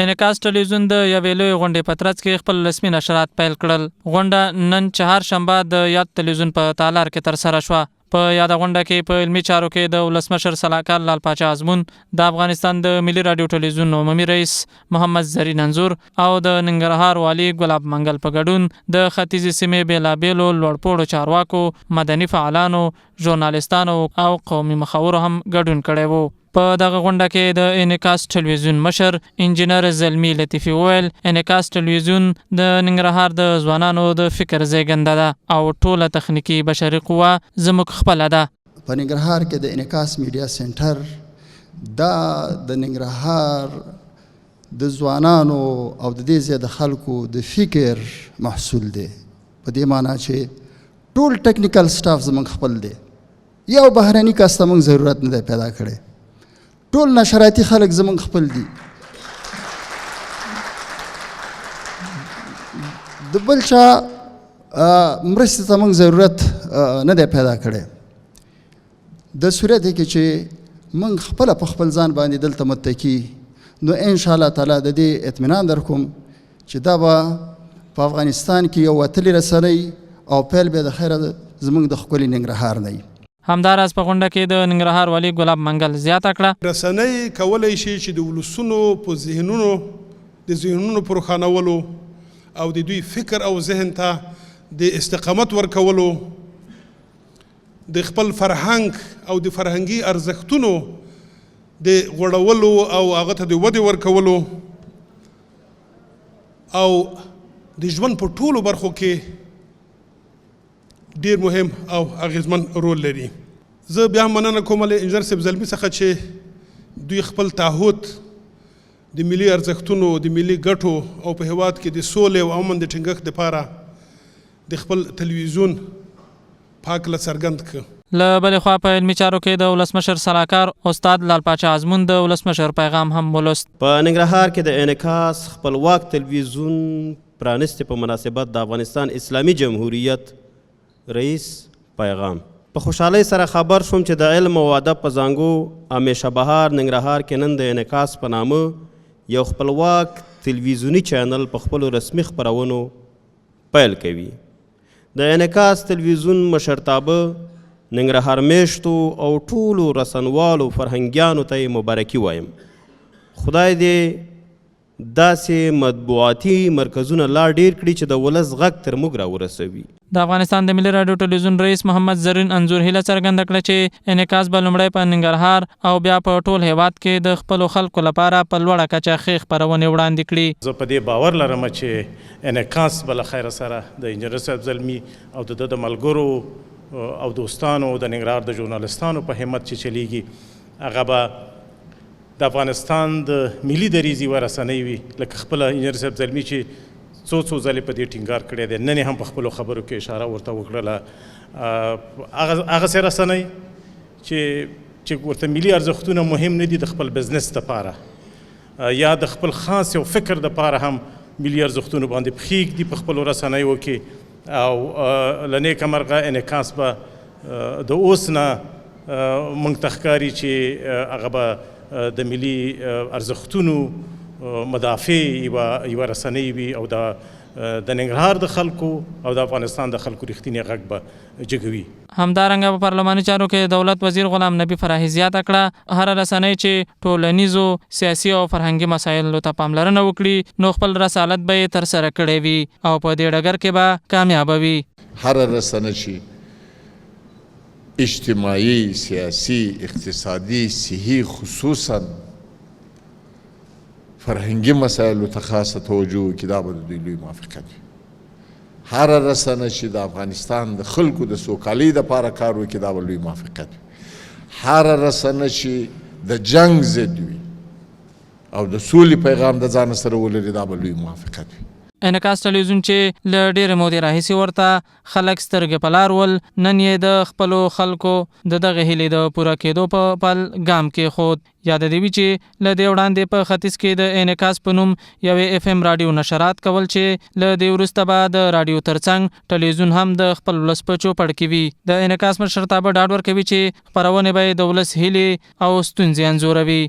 انعکاس ټلویزیون د یوې لویې غونډې په ترڅ کې خپل رسمي نشرات پیل کړل. غونډه نن چهارشنبه د یاد تلویزیون په تالار کې ترسره شوه. په یاده غونډه کې په علمي چارو کې د ولسمشر سلاکار لال پاچا ازمون، د افغانستان د ملي راډیو ټلویزیون عمومي رئیس محمد زرین انځور او د ننګرهار والي ګلاب منګل په ګډون د ختیځې سیمې بېلابېلو لوړپوړو چارواکو، مدني فعالانو، ژورنالیستانو او قومي مخورو هم ګډون کړی وو. په دغه غونډه کې د انعکاس ټلویزیون مشر انجینر زلمی لطیفي وویل، انعکاس ټلویزیون د ننګرهار د ځوانانو د فکر زیږنده ده او ټوله تخنیکي بشري قوه زموږ خپله ده. په ننګرهار کې د انعکاس میډیا سنټر دا د ننګرهار د ځوانانو او د دې ځای د خلکو د فکر محصول دی، په دې معنا چې ټول ټیکنیکل سټاف زموږ خپل دی، یو بهرني کس ته موږ ضرورت نه دی پیدا کړی، ټول نشراتي خلک زموږ خپل دي، د بل چا مرستې ته موږ ضرورت نه دی پیدا کړی. د صورت کې چې موږ خپله په خپل ځان باندې دلته متکي، نو انشاءالله تعالی د دې اطمینان در کوم چې دا به په افغانستان کې یو وتلې رسنۍ او پیل به د خیره زموږ د ښکلي ننګرهار نه وي. همداراز په غونډه کې د ننګرهار والي ګلاب منګل زیاته کړه، رسنۍ کولی شي چې د ولسونو په ذهنونو د ذهنونو په روښانولو او د دوی فکر او ذهن ته د استقامت ورکولو، د خپل فرهنګ او د فرهنګي ارزښتونو د غوړولو او هغه ته د ودې ورکولو او د ژوند په ټولو برخو کې ډیر مهم او اغیزمن رول لري. زه بیا هم مننه کوم له انجنیر صاحب زلمي څخه چې دوی خپل تعهد د ملي ارزښتونو، د ملي ګټو او په هیواد کې د سولې او امن د ټینګښت دپاره د خپل تلویزیون په هکله څرګند کړ. له بلې خوا په علمي چارو کې د ولسمشر سلاکار استاد لال پاچا ازمون د ولسمشر پیغام هم ولوست. په ننګرهار کې د انعکاس خپلواک تلویزیون پرانیستې په مناسبت د افغانستان اسلامي جمهوریت رئیس پیغام. په خوشحالۍ سره خبر شوم چې د علم او ادب په زانګو همیشه بهار ننګرهار کې نن د انعکاس په نامه یو خپلواک تلویزیوني چینل په خپلو رسمي خپرونو پیل کوي. د انعکاس تلویزیون مشرتابه ننګرهار میشتو او ټولو رسنوالو فرهنګیانو ته یې مبارکي وایم. خدای دې داسې مطبوعاتي مرکزونه لا ډیر کړي چې د ولس غږ تر موږ راورسوي. د افغانستان د ملي راډیو ټلویزیون رئیس محمد زرین انځور هیله څرګنده کړه چې انعکاس به لومړی په ننګرهار او بیا په ټول هیواد کې د خپلو خلکو لپاره په لوړه کچه ښې خپرونې وړاندې کړي. زه په دې باور لرم چې انعکاس به له خیره سره د انجنیر صاحب زلمي او د ده د ملګرو او دوستانو او د ننګرهار د ژورنالستانو په همت چې چلیږي، هغه به د افغانستان د ملي دریځ یوه رسنۍ وي، لکه خپله انجنیر صاحب زلمي چې څو څو ځلې په دې ټینګار کړی دی، نن یې هم په خپلو خبرو کې اشاره ورته وکړله. هغسې رسنۍ چې ورته ملي ارزښتونه مهم نه دي، د خپل بزنس دپاره یا د خپل خاص یو فکر دپاره هم ملي ارزښتونو باندې پښې ږدي په خپلو رسنیو کې، او له نیکه مرغه انعکاس به د اوس نه موږ ته ښکاري چې هغه به د ملي ارزښتونو مدافع یوه رسنۍ وي او د ننګرهار د خلکو او د افغانستان د خلکو رښتینی غږ به جګوي. همدارنګه په پارلماني چارو کې د دولت وزیر غلام نبي فراهي زیاته کړه، هره رسنۍ چې ټولنیزو، سیاسي او فرهنګي مسایلو ته پاملرنه وکړي، نو خپل رسالت به یې ترسره کړی وي او په دې ډګر کې به کامیابه وي. هره رسنۍ چې اجتماعي، سیاسي، اقتصادي، صحي، خصوصا فرهنګي مسایلو ته خاصه توجه وکړي، دا به د دوی لوی موافقت وي. هره رسنه چې د افغانستان د خلکو د سوکالۍ دپاره کار وکړي، دا به لوی موافقت وي. هره رسنه چې د جنګ ضد وي او د سولې پیغام د ځانه سره ولري، دا به لوی موافقت وي. انعکاس ټلویزیون چې له ډېرې مودې راهیسې ورته خلک سترګې په لار ول، نن یې د خپلو خلکو د دغې هیلې د پوره کېدو په پل ګام کېښود. یاده دې وي چې له دې وړاندې په ختیځ کې د انعکاس په نوم یوې اف ام راډیو نشرات کول چې له دې وروسته به د راډیو ترڅنګ ټلویزیون هم د خپل ولس په چوپړ کې وي. د انعکاس مشرتابه ډاډ ورکوي چې خپرونې به یې د ولس هیلې او ستونزې انځوروي.